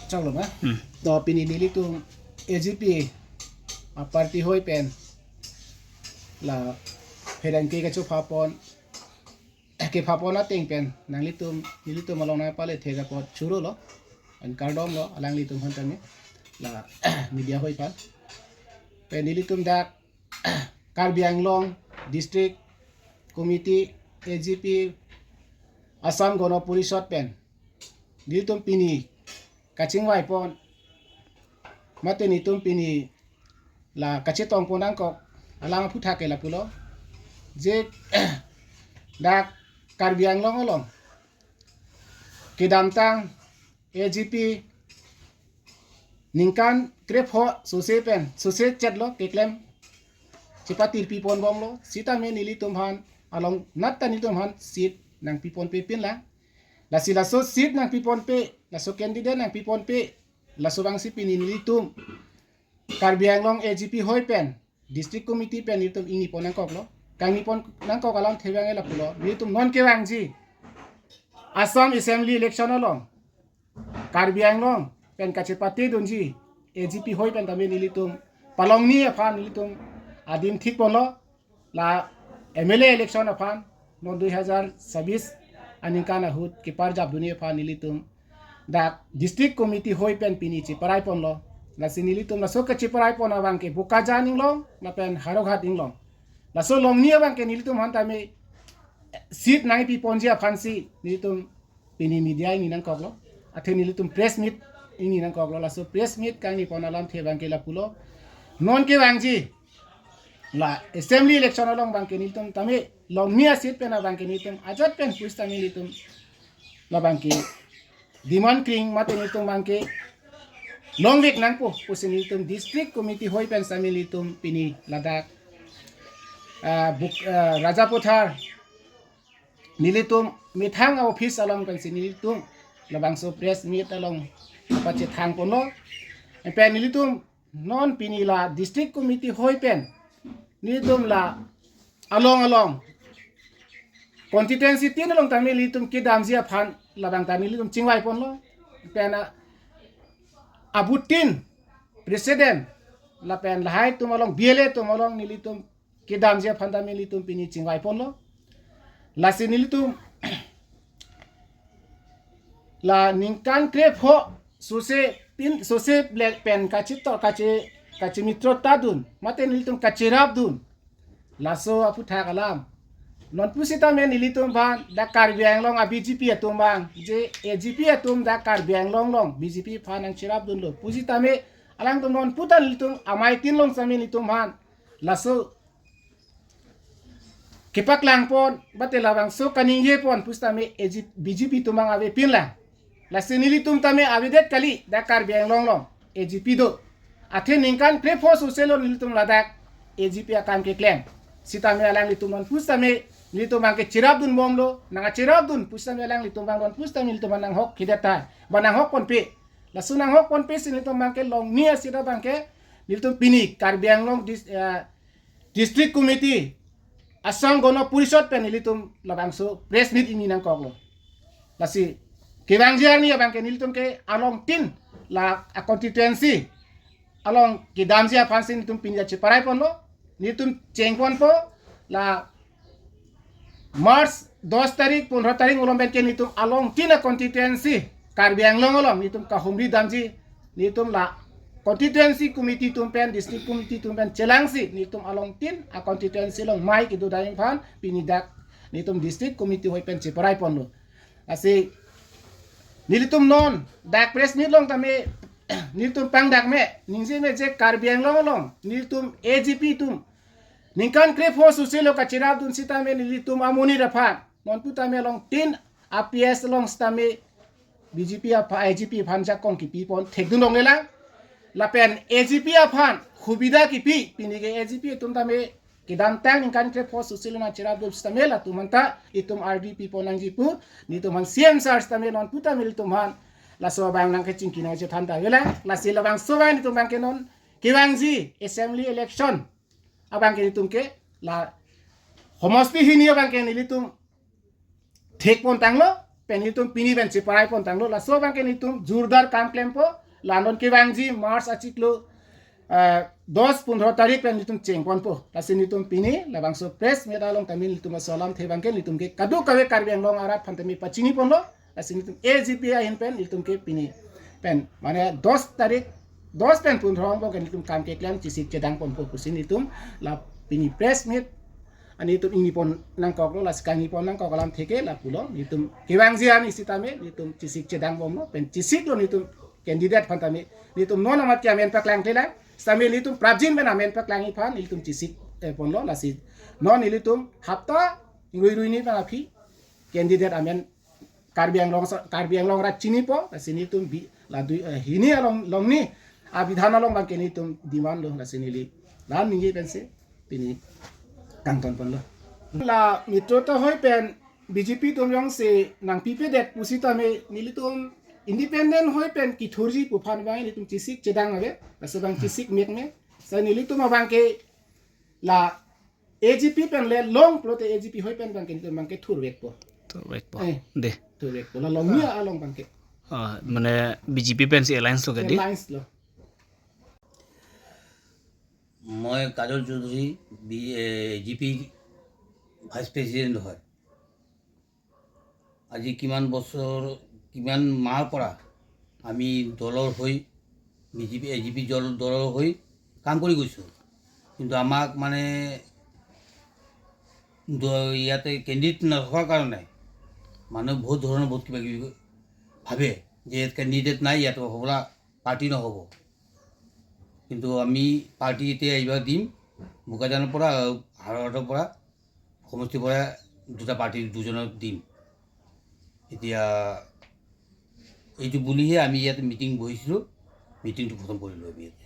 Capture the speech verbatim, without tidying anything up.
Choklo ma? Hmm. To pini nelitum A G P a party hoi pen la pherangke kachopha pon, kepha pon ateng pen nanglitum, nelitum along nangpale thek apot churolo, an kardom lo alanglitum aphan tame, la media hoi aphan. Pen nelitum dak Karbi Anglong District Committee, A G P, Assam Gana Parishad pen nelitum pini kachingvai pon, mate nelitum pini la kachetong pon nangkok alam aphuthak ke lapulo, je dak Karbi Anglong along kedamtang A G P ningkan krepho sose pen, sose chetlo keklem chepatirpi pon bomlo, sitame nelitum aphan along nat ta nelitum aphan seat nangpi ponpe pinlang. Lasi laso seat nangpi ponpe, laso candidate nangpi ponpe, laso abangsi pini nelitum Karbi Anglong A G P hoi pen, District Committee pen nelitum ingni pon nangkoklo. Kangni pon nangkok alamthe abang ke lapulo, nelitum non kevangji Assam Assembly election along Karbi Anglong pen kachepatedunji A G P hoi pen tame nelitum palongni aphan nelitum adim thik ponlo, la M L A election aphan non dui hazar sabis aningkan ahut keparjapdunji aphan nelitum dak District Committee hoi pen pini cheparai ponlo. Lasi nelitum laso kacheparai pon abang ke Bokajan inglong lapen Howraghat inglong, laso longni abang ke nelitum aphan tame seat nangpi ponji aphansi nelitum pini media ingni nangkoklo, athe nelitum press meet ingni nangkoklo. Laso press meet kangni pon alamthe abang ke lapulo, non kevangji la Assembly election along abang ke nelitum tame longni a seat pen abang ke nelitum ajat pen pusitame nelitum labang ke demand kring, mate nelitum abang ke longvek nangpo pusi nelitum District Committee hoi pen sitame nelitum pini ladak, ah, Buk-, ah, Rajapathar nelitum methang a-office along pensi nelitum labangso press meet along pachethang ponlo. Pen nelitum non pini la District Committee hoi pen nelitum la along along constituency tin along tame nelitum kedamji aphan labang ta nelitum chingvai ponlo. Pen, ah, abut tin president lapen lahai atum along, B L A atum along nelitum kedamji aphan tame nelitum pini chingvai ponlo. Lasi nelitum la ningkan krepho sose pin, sose black pen kacheto, kache, kachemitro tadun, mate nelitum kacherapdun, laso aphuthak alam. Non pusitame nelitum aphan dak Karbi Anglong a B J P atum abang, je A G P atum dak Karbi Anglong along B J P aphan nangcherapdunlo pusitame alangtum non puta nelitum amei tin along sitame nelitum aphan laso kepaklang pon, mate labangso kaningje pon pusitame A G, B J P atum abang ave pinlang. Lasi nelitum tame avedet kali dak Karbi Anglong along A G P do. Athe ningkan krepho sose lo nelitum ladak A G P akam keklem. Sitame alanglitum non pusitame nelitum abang ke cherapdun bomlo, nangcherapdun pusitame alanglitum abang non pusitame nelitum abang nanghok kedet ta, ba nanghok ponpe. Laso nanghok ponpe si nelitum abang ke longni a seat abang ke nelitum pini Karbi Anglong dis-, eh, District Committee, Assam Gana Parishad pen nelitum labangso press meet ingni nangkoklo. Lasi kevangji arni abang ke nelitum ke along tin la a constituency along kedamji aphansi nelitum pini cheparai ponlo. Nelitum cheng ponpo, la March dos tarik, pondro tarik along pen ke nelitum along tin a constituency Karbi Anglong along nelitum kahumri damji, nelitum la constituency committee atum pen, district committee atum pen chelangsi nelitum along tin a constituency along mei kedo dam aphan pini dak nelitum district committee hoi pen cheparai ponlo. Lasi nelitum non dak press meet along tame nelitum pangdak me, ningje me je Karbi Anglong along nelitum A G P atum ningkan krepho sose lo kacherapdun sitame nelitum amonit aphan non putame along tin a P S along sitame B J P aphan, A G P aphan jakong kepi pon thekdun longlelang. Lapen A G P aphan subida kepi, pini ke A G P atum tame kedamtang ningkan krepho sose lo nangcherapdun sitame latum aphanta itum ardi pi pon nangji pu nelitum aphan C M sir sitame non putame nelitum aphan laso abang nangkechingki nangchethan ta avelang. Lasi labangso abang nelitum abang ke non kevangji assembly election abang ke nelitum ke la homosti hini abang ke nelitum thek pon tanglo. pen nelitum pini pen cheparai pon tanglo. Laso abangke nelitum jordar kam klempo. La non kevangji March achiklo, eh, dos pondro tarik pen nelitum chengponpo. Lasi nelitum pini labangso press meet along tame nelitum aso alamthe abangke nelitum ke kadokave Karbi Anglong arat aphan tame pachini ponlo. Lasi nelitum A G P ahin pen nelitum ke pini pen mane dos tarik, dos pen pondro angbong ke nelitum kam keklem chesik chedang ponpo pusi nelitum la pini press meet ani nelitum ingni pon nangkoklo. Lasi kangni pon nangkok alamthe ke lapulo, nelitum kevangji an isi tame nelitum chesik chedang bomlo, pen chesiklo nelitum candidate aphan tame. Nelitum non amat ke amen paklangklelang, sitame nelitum prapjin pen amen paklangji aphan nelitum chesik, eh, ponlo. Lasi non nelitum hapta ingruirui ni pen aphi candidate amen Karbi Anglong sa-, Karbi Anglong arat chinipo. Lasi nelitum bi la dui, eh, hini along longni abidhan along abangke nelitum demand lo. Lasi neli la ningje pensi pini kangton ponlo. La Mitrotha ahoi pen B J P atum jongsi nangpipedet pusitame nelitum independent ahoi pen kethurji pu aphan abang nelitum chesik chedang ave. Laso abang chesik mekme. Sa nelitum abangke la A G P pen le long pulote A G P ahoi pen abangke nelitum abangke thurvekpo. Thurvekpo. Eh. De. Thurvekpo. La longni along abangke. Ah, mane B J P pensi alliance lo ke de? Alliance lo. মই কাজল Choudhury, B A G P vice president হয়। আজি কিমান বছৰ, কিমান মাহৰ পৰা আমি দলৰ হৈ, বি জে পি, এ জি পি দল, দলৰ হৈ কাম কৰি গৈছোঁ। কিন্তু আমাক মানে দ-, ইয়াতে কেণ্ডিডেট নথকাৰ কাৰণে মানুহে বহুত ধৰণৰ বহুত কিবা কিবি ভাবে যে ইয়াত কেণ্ডিডেট নাই, ইয়াত হ'বলা পাৰ্টি নহ'ব। কিন্তু আমি পাৰ্টি এতিয়া এইবাৰ দিম, বোকাজানৰ পৰা আৰু হাৰহাটৰ পৰা সমষ্টিৰ পৰা দুটা পাৰ্টি দুজনক দিম। এতিয়া এইটো বুলিহে আমি ইয়াত মিটিং বহিছিলোঁ, মিটিংটো খতম কৰিলোঁ আমি ইয়াতে।